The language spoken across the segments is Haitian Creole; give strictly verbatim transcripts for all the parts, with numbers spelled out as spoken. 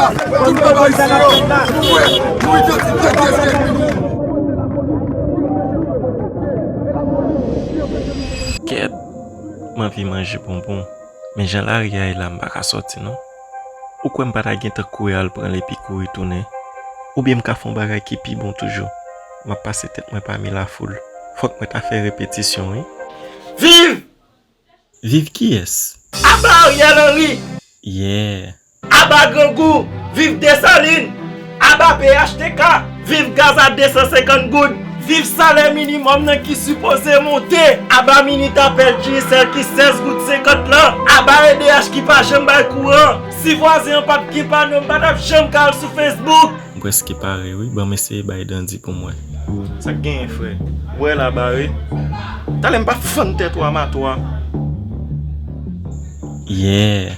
Tout bagay se yo. Pou mwen, pou idantifye kiyès ki enmi nou. Kèt, m anvi manje bonbon, men jan lari a ye la, m pa ka sòti non. Ou kwè m pa ta gentan kouri al pran l epi kouri tounen? Oubyen m ka fè yon bagay ki pi bon toujou? M ap pase tèt mwen pami lafoul. Fòk mwen ta fè repetisyon, wi. Viv! Viv kiyès? Aba Ariel Henry! Yeah! Aba grangou! Viv Desalin! Aba P H T K! Viv gaz a de san senkant goud! Viv salè minimòm nan ki sipoze monte! Aba minit apèl Digicel ki sèz goud senkant lan! Aba E D H ki pa janm bay kouran! Si vwazen an pa t gen pano, m pa t ap janm ka al sou Facebook! M prèske pare wi, ban m eseye bay Dandi pou m wè. Sa k genyen, frè? Ou wè la bare? Talè m pa fann tèt ou a matwa. Yeah!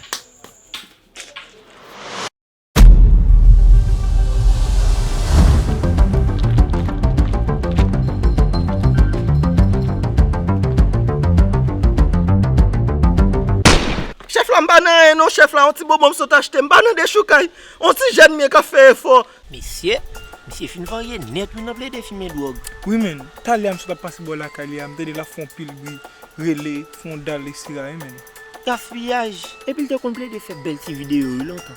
Chèf la, m pa nan anyen non, chèf la, yon ti bonbon m sot achte, m pa nan dechoukay. On ti jèn m ye k ap fè efò. Mesye, misye fin varye nèt wi nan plede fimen dwòg. Wi, men, talè a m sot ap pase bò lakay li a, m tande l ap fè yon pil bri, rele, fè yon dal, etsetera wi, men. Gaspiyaj! Epi l te konn plede fè bèl ti videyo wi lontan.